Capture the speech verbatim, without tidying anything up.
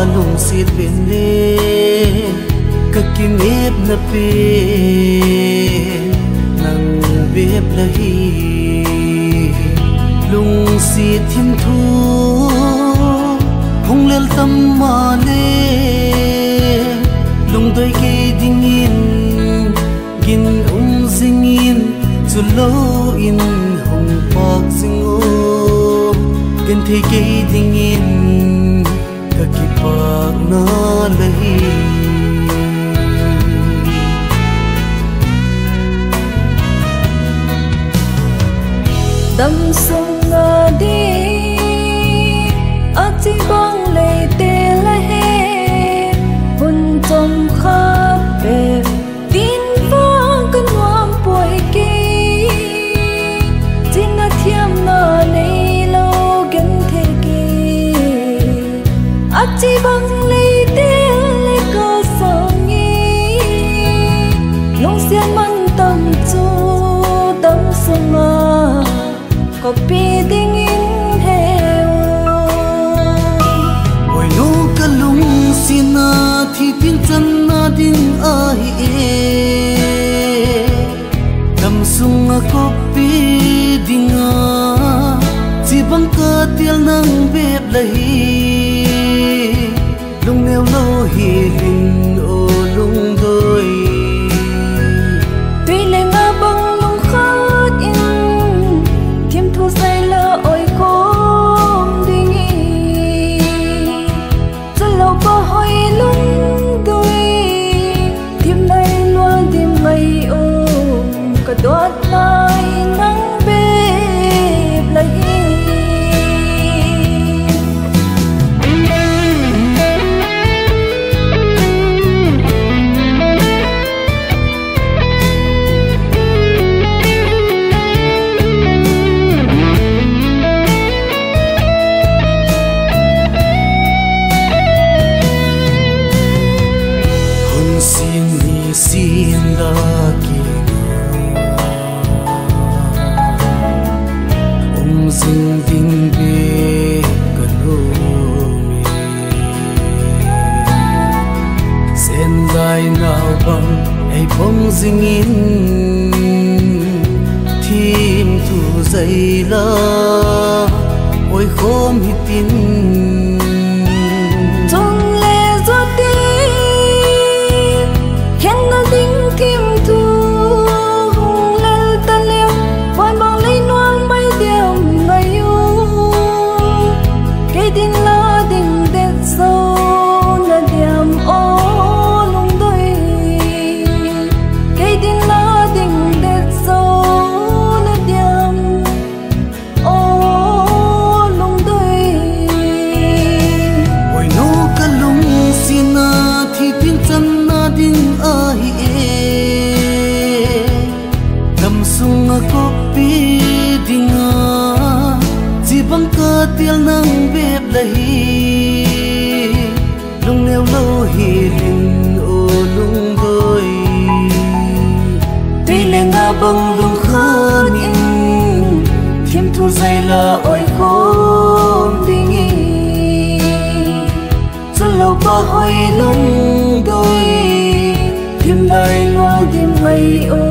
Lungset pen le ka kinepna pen nang bep la hi. Lungset thim thu hung lel tam ma le, lungdoi kei dingin gin um jingin, chulou in hung pak jing o, genthei kei dingin ka kipakna la hi. Damsung a ding a chi bang lei te la he, hun chom khat bep tin vang ka nuam poi kei, china thiamna nei lou genthei kei. A chi bang lei te le ka sang e, lungsiat man tam chu damsung a koppi dingin he u. Oi nu, ka lungsetna thi tin channa ding ahi e. Damsung a koppi dinga, chi bang ka tel nang bep la hi. Lungneo lou hi lin o lungdoi. Tui le nga bang lungkhat in, thim thu sei la oi kom ding e. Chulou pa hoi lungdoi, thim nai lua dim ngai o, ka dot nai nang bep la hi. Hun sin ni sin la ki um jing ding bep ka lung e. Sen lai nau bang ei pom jingin, thim thu sei la oi khom hitin. Chun le zo te, khenna ding thim thu hung lel ta leu, van bang lei nuam mai diam ngai u. Kei din la ding det zo na diam o lungdoi. Kei din la ding det zo na diam o lungdoi. Oi nu, ka lungsetna thi tin channa ding ahi e. Damsung a koppi dinga, chi bang ka tel nang bep la hi. Lungneo lou hi lin o lungdoi. Tui le nga bang lungkhat in, thim thu sei la oi kom ding e. Chulou pa hoi lungdoi, thim nai lua dim ngai o,